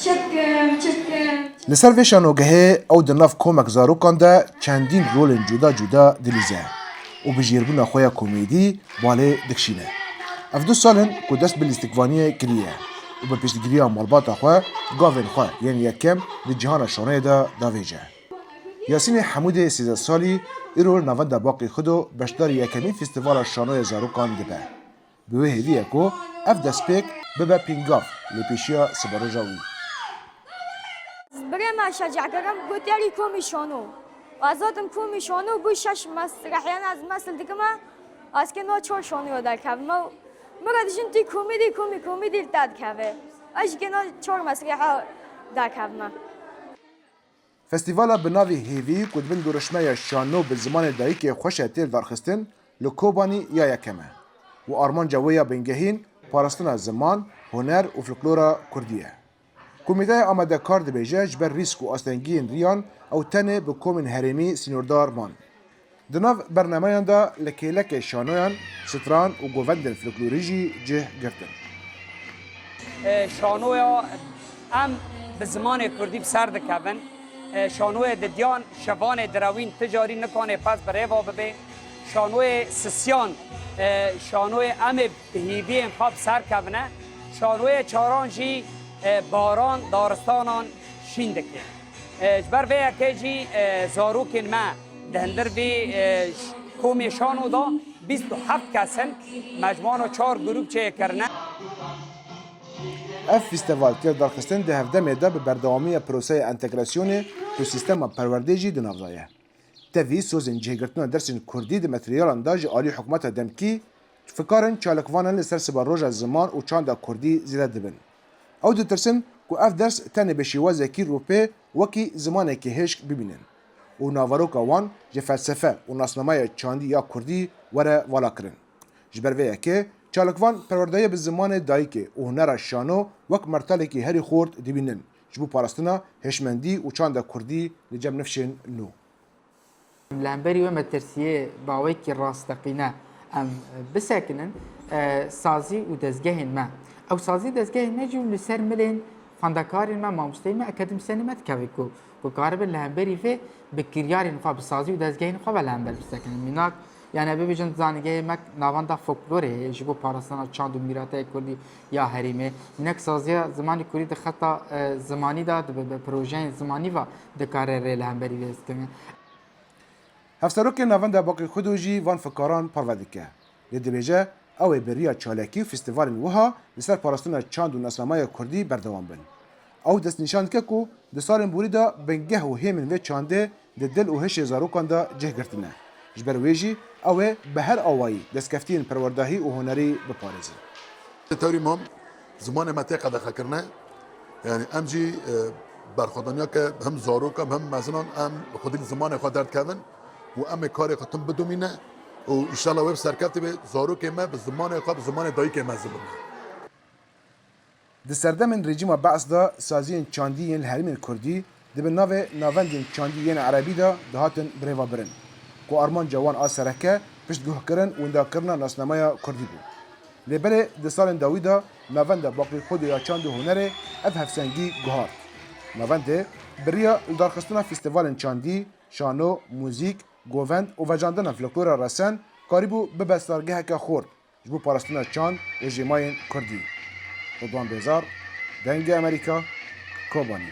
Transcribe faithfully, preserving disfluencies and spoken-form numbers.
Çitkim, çitkim. Li ser vê şanogehê ew di nav komek zarokan de çendîn rolên cuda cuda dilîze û bi jêrbûna xwe ya komêdî balê dikişîne. Ev du sal in ku dest bi lîstikvaniyê kiriye û bi piştgiriya malbata xwe gavên xwe yên yekem di cîhana şanoyê de davêje. Yasînê Hemûdê sêzdeh salî îro li Navenda Baqî Xudo beşdarî yekemîn festîvala şanoyê zarokan dibe. Bi wê hêviyê ku ev destpêk bibe pîngav lê pêşiya siberoja wî. Birê me şecehkirim gotiye rî komî şano. Ez hatim komî şano bû şeş mesrehiyane ez mesil dikime. Ez kê no çor şanoya derkevime. Mire dijin tî komîdî, komî komîdî li te dikeve. Ez jî kê no çor mesreha derkevime. Festîvala bi navê Hêvî ku di bin dorişmeya şano bi zimanê dayikê xweş e tê lidarxistin, li Kobanî ya yekem e û armanca wê ya bingehîn parastina ziman, huner û folklora kurdî ye. Komîteya amadekar dibêje, ji ber rîsk û astengiyên riyan ew tenê bi komên herêmî sînordar man. Di nav bernameyan de li kêlekê şanoyan, stran û govendên folklorî jî cih girtin. E, şanoya em bi zimanê kurdî bi ser dikevin. E, şanoyê didiyan şevanê direwîn ti carî nikanê pez bi rêva bibê. Şanoyê sisiyan, e, şanoyê em ê bi hîviyên xwe bi ser kevine. Şanoyê çaran jî, e, baran daristanan şîn dike. E, ji ber vê yekê jî, e, zarokên me di hundir vê, e, ş-, komê şano de bîst û heft kes in, mecmuano çar grûp çêkirine. Ev festîval tê darxistin di hevdemê de bi berdewamiya proseya entegrasyonê ku sîstema perwerdê jî di nav de ye. Tevî sozên cihgirtina dersên kurdî di materyalan de ji alî hikûmeta demkî fikarin çalakvanan li ser siberoja ziman û çanda kurdî zêde dibin. Ew ditirsin ku ev ders tenê bi şêwazekî rûpê wekî zimanekî hişk bibînin û naveroka wan ji felsefe û nasnameya çandî ya kurdî were valakirin. Ji ber vê yekê çalakvan perwerdeya bi zimanê dayikê û hunera şano wek mertalekî herî xurt dibînin ji bo parastina hişmendî û çanda kurdî li cem nifşên nû. Li hemberî wê metirsiyê bi awayekî rasteqîne em bisekinin, e, sazî û dezgehên me. Ew sazî û dezgehên me jî li ser milên xwendekarên me, mamosteyên me, akademîsyenên me dikeve ku, ku karibin li hemberî vê bi kiryarên xwe, bi sazî û dezgehên xwe ve li hember bisekinin. Mînak, yani bibêjin zanîngehê me navenda folklorê heye ji bo parastina çand û mîratayê kurdî ya herêmê. Mînak saziya zimanê kurdî di xeta, e, zimanî de dibe, bi projeyên zimanî ve dikare rê li hemberî vê bisekine. Hevserokê Navenda Baqî Xudo jî van fikaran parve dike. Lê dibêje, ew ê bi riya çalakî û festîvalên wiha li ser parastina çand û nasnameya kurdî berdewam bin. Ew destnîşan dike ku di salên borî de bingeh û hêmên vê çandê di dil û hişê zarokan de cih girtine. Ji ber wê jî ew ê bi her awayî destkeftiyên perwerdahî û hunerî biparêzin. Tewrî mam, zimanê me tê qedexekirine. Yani em jî, e, berxwedaniya ke hem zarokan hem mezinan em xwedî li zimanê xwe derdikevin û em ê karê xwe tim bidomîne û înşallah wê bi serkefte be zarokê me bi zimanê xwe, bi zimanê dayikê me zî bibin. Di serdemên rejîma Be's de saziyên çandî yên li herêmên kurdî di bin navê navendên çandî yên erebî de dihatin birêvebirin, ku armanca wan a sereke piştguhkirin û windakirina nasnameya kurdî bû. Lê belê di salên dawî de Navenda Baqî Xudo ya Çand û Hunerê ev hevsengî guhart. Navendê bi riya lidarxistina festîvalên çandî, şano, muzîk, govend û vejandina folklora resen karîbû bibe stargeheke xurt ji bo parastina çand û jêmayên kurdî. Ridwan Bêzar, Dengê Amerîka, Kobanî.